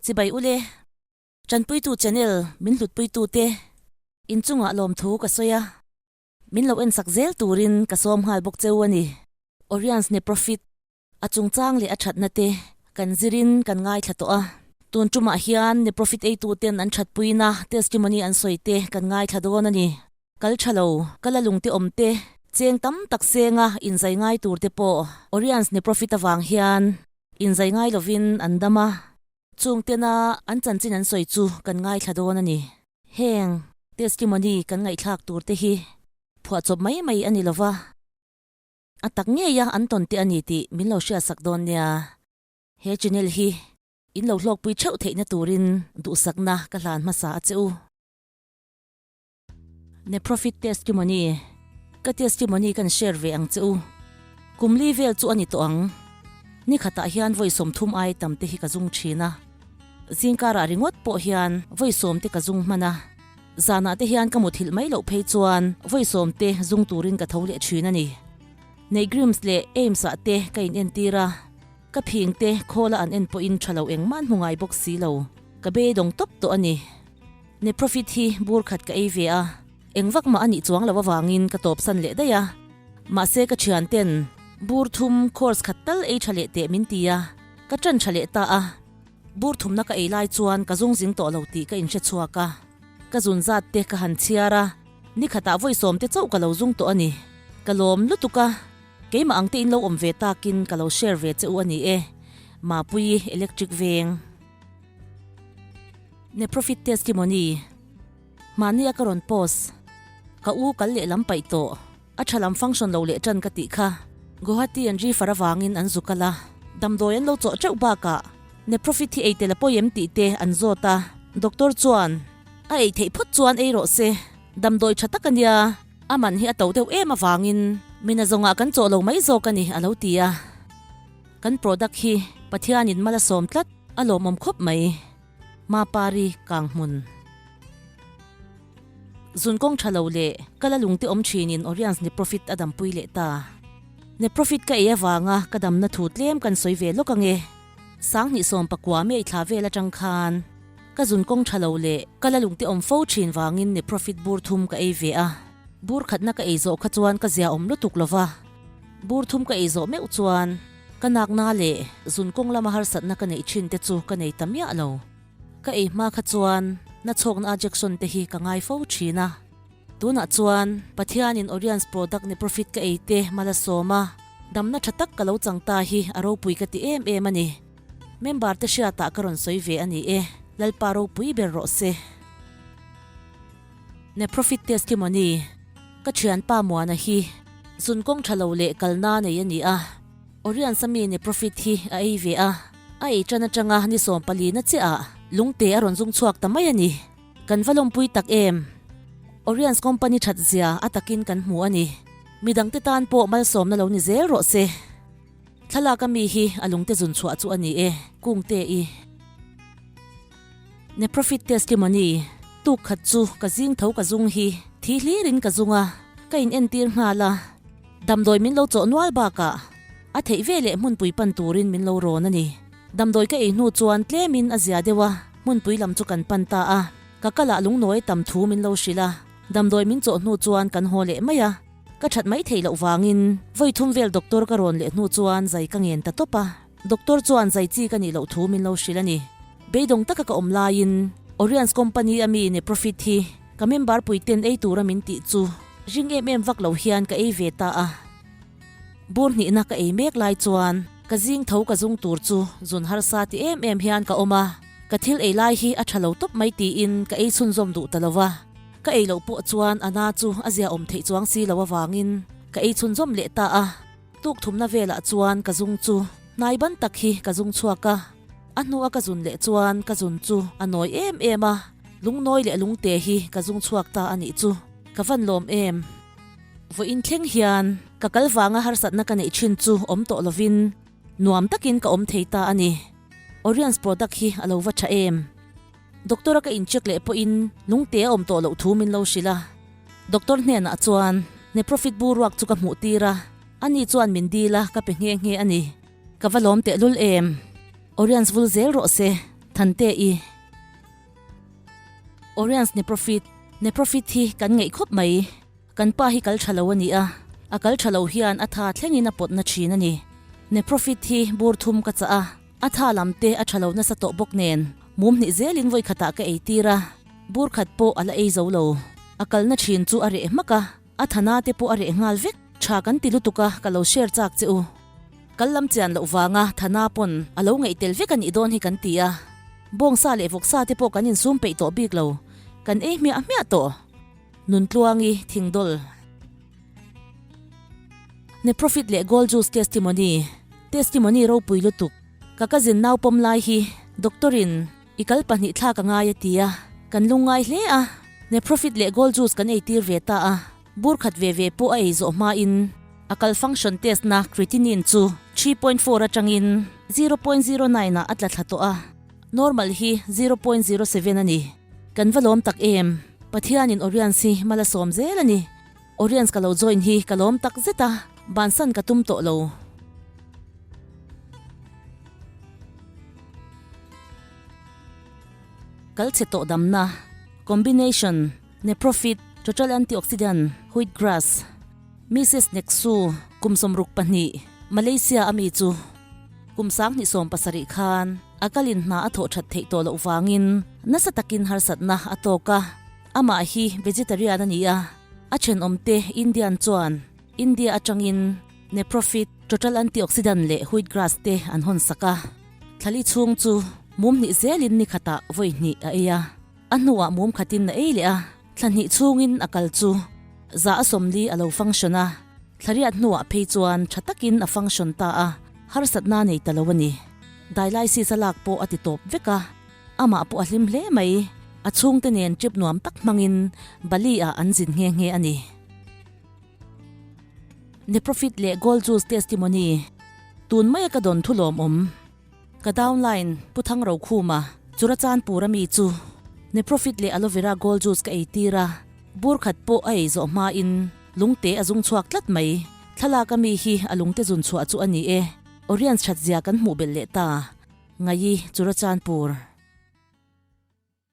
Chibai ule, Tanpuitu channel min hlutpuitu te inchungah lawmthu ka sawi a, min lo ensak zel turin ka sawm nghal bawk cheu a ni. Oriens ne profit a chungchang leh a thatna te kan zirin kan ngaithla tawh a, tun tumah hian ne profit eitu ten an thatpuina testimony an sawi te kan ngaithla dawn a ni. Kal tha lo, kal a lungte awm te, cheng tam tak senga inzai ngai tur te pawh Oriens ne profit avang hian inzai ngai lovin an dam a, chung tena an chanchin an sawi chu kan ngaithla dawn a ni. Heng testimony kan ngaihthlak tur te hi phuahchawp mai mai a ni lova, a tak ngeia an tawn te a ni tih min lo hriatsak dawn nia. He channel hi in lo hlawkpui theuh theihna turin duhsakna ka hlan hmasa a che u. Ne profit testimony Ka testimony kan share ve ang che u. Kum li vel chu a ni tawh ang. Ni khatah hian vawi 30 ai tam te hi ka zung thin a. Zingkarah ringawt pawh hian vawi 10 te ka zung hman a. Zanah te hian ka muthilh mai loh phei chuan vawi 10 te zung turin ka tho leh thin a ni. Neigrims leh Aims ah te ka in entir a. Ka phing te khawl a an en pawhin tha lo engmah hmu ngai bawk si lo. Ka beidawng tawp tawh a ni. Ne profit hi bur khat ka ei ve a, eng vak mah a nih chuang lo avangin ka tawp san leh daih a. Mahse ka thian ten bur thum course khat tal ei tha leh teh min ti a, ka tan tha leh ta a. Bur thumna ka ei lai chuan ka zung zing tawh lo tih ka inhre chhuak a. Ka zun zat te ka han chhiar a, ni khatah vawi 10 te chauh ka lo zung tawh a ni. Ka lawm lutuk a, keimah ang te in lo awm ve takin ka lo share ve che u a ni e. Mapuii Electric Veng. Ne profit testimony Mahni a ka rawn post Ka u kal leh lam paih tawh A tha lam function lo leh tan ka tih kha Guwahati an refer avangin an zu kal a Damdawi an lo chawh teuh bakah Ne profit hi ei tel a pawi em tih te an zawt a Doctor chuan a ei theih phawt chuan ei rawh se Damdawi tha tak a nia A man hi a to deuh em avangin mina zawngah kan chawh lo mai zawk a ni a lo ti a Kan product hi Pathianin mal a sawm tlat. A lawmawm khawp mai. Mapari kang hmun. Zun kawng tha lo leh kal a lungte awm thinin Oriens ne profit a dampui leh ta. Ne profit ka ei avanga ka damna thu tlem kan sawi ve lawk ange. 2019 May thla vel atang khan ka zun kawng tha lo leh kal a lungte awm fo thin vangin ne profit bur thum ka ei ve a. Bur khatna ka ei zawh kha chuan ka zia awm lutuk lova. Bur thum ka ei zawh meuh chuan Ka nakna leh zun kawng lama harsatna ka neih thin te chu ka nei ta miah lo. Ka ei hma kha chuan nachhawkna ajection te hi ka ngai fo thin a. Tunah chuan Pathianin Oriens product ni profit ka ei te mal a sawm a, damna tha tak ka lo chang ta hi a ropui ka ti em em a ni. Member te hriatah ka rawn sawi ve a ni e, Lalpa ropui ber rawh se. Ne profit testimony Ka thianpa Muana hi zun kawng tha lo leh kalna nei a ni a. Oriens a mi ne profit hi a ei ve a, a ei tan atanga ni 14 na chiah ah lungte a rawn zung chhuak ta mai a ni. Kan va lawmpui tak em? Oriens company that zia a takin kan hmu a ni. Midangte tan pawh malsawmna lo ni zel rawh se. Thlalak a mi hi a lungte zun chhuah chu a ni e, Kungte i. Ne profit testimony Tuk khat chu ka zing tho ka zung hi thi hlirin ka zung a, ka in entir nghal a. Damdawi min lo chawh nual bakah a theih ve leh hmunpui pan turin min lo rawn a ni. Damdawi ka ei hnu chuan tlemin a zia deuh a, hmunpui lam chu kan pan ta a. Ka kalah lungnawi tam thu min lo hrilh a, damdawi min chawh hnu chuan kan haw leh mai a. Ka that mai theih loh vangin vawi thum vel doctor ka rawn leh hnu chuan zai ka ngen ta tawp a. Doctor chuan zai chi ka nih loh thu min lo hrilh a ni. Beidawng taka ka awm laiin Oriens company a mi ne profit hi ka member puiten ei tura min tih chu ring em em vak lo hian ka ei ve ta a. Bur hnihna ka ei mek lai chuan ka zing tho ka zung tur chu zun harsa ti em em hian ka awm a, ka thil ei lai hi a tha lo tawp mai tiin ka ei chhunzawm duh ta lo va. Ka ei loh pawh chuan a na chu a zia awm theih chuang si lo avangin ka ei chhunzawm leh ta a. Tuk thumna velah chuan ka zung chu hnai ban tak hi ka zung chhuak a, a hnua ka zun leh chuan ka zun chu a nawi em em a, lungnawi leh lungte hi ka zung chhuak ta a nih chu, ka van lawm em. Vawiin thleng hian ka kal vanga harsatna ka neih thin chu awm tawh lovin nuam takin ka awm thei ta a ni. Oriens product hi a lo va tha em. Doctor a ka incheck leh pawhin lungte a awm tawh loh thu min lo hrilh a. Doctor hnenah chuan ne profit bu ruak chu ka hmuh tir a, ani chuan min dil a ka pe nghe nghe a ni. Ka va lawm tehlul em. Oriens vul zel rawh se. Thante i. Oriens Neprofit, Neprofit hi kan ngeih khawp mai. Kan pa hi kal tha lo a ni a, a kal tha lo hian a tha thlengin a pawtna thin a ni. Neprofit hi bur thum ka chah a, a tha lam te a tha lo nasa tawh bawk nen mum hnih zelin vawi khatah ka ei tir a, bur khat pawh a la ei zo lo. A kalna thin chu a reh hmak a, a thana te pawh a reh nghal vek. Tha kan ti lutuk a, ka lo share chak che u. Kal lam chian loh vanga thana pawn a lo ngaih tel vek a nih dawn hi kan ti a, bawngsa leh vawksa te pawh kan insum peih tawh bik lo, kan ei hmiah hmiah tawh. Nuntluangi Thingdawl Neprofit leh Gold Juice Testimony Testimony ropui lutuk Ka cousin nau pawm lai hi Doctor in i kal pahnih thlak a ngai a ti a, kan lungngai hle a, Neprofit leh Gold Juice kan eitir ve ta a, bur khat ve ve pawh a ei zawh hmain a kal function test na creatinine chu 3.4 atangin 0.09 ah a tla thla tawh a, normal hi 0.07 a ni. Kan va lawm tak em? Pathianin Oriens hi mal a sawm zel a ni. Oriens ka lo join hi ka lawm tak zet a, bansan ka tum tawh lo. Kal chhe tawh damna, Combination, Neprofit, Total Antioxidant, Wheat Grass, Mrs Neksu, kum 62, Malaysia a mi chu kum 2017 khan a kalin hna a thawh that theih tawh loh vangin nasa takin harsatna a tawk a, amah hi vegetarian a ni a, a thenawmte Indian chuan India atangin Neprofit, Total Antioxidant leh Wheat Grass te an hawn sak a, thlali chhung chu mum hnih zelin ni khatah vawi hnih a ei a, a hnuah mum khatin a ei leh a, thla hnih chhungin a kal chu za a sawmli a lo function a, thla riat hnuah phei chuan tha takin a function ta a, harsatna nei ta lo a ni. Dialysis a lak pawh a ti tawp vek a, amah pawh a hlim hle mai. A chhungte nen trip nuam tak hmangin Bali ah an zin nghe nghe a ni. Neprofit leh Gold Juice Testimony Tun maia ka dawn thu lawmawm. Ka downline Pu Thangrokhuma Churachandpur ami chu Neprofit leh Aloe Vera Gold Juice ka ei tir a, bur khat pawh a ei zawh hmain lungte a zung chhuak tlat mai. Thlalak ami hi a lungte zun chhuah chu a ni e. Oriens that zia kan hmuh belh leh ta. Ngaii Churachandpur.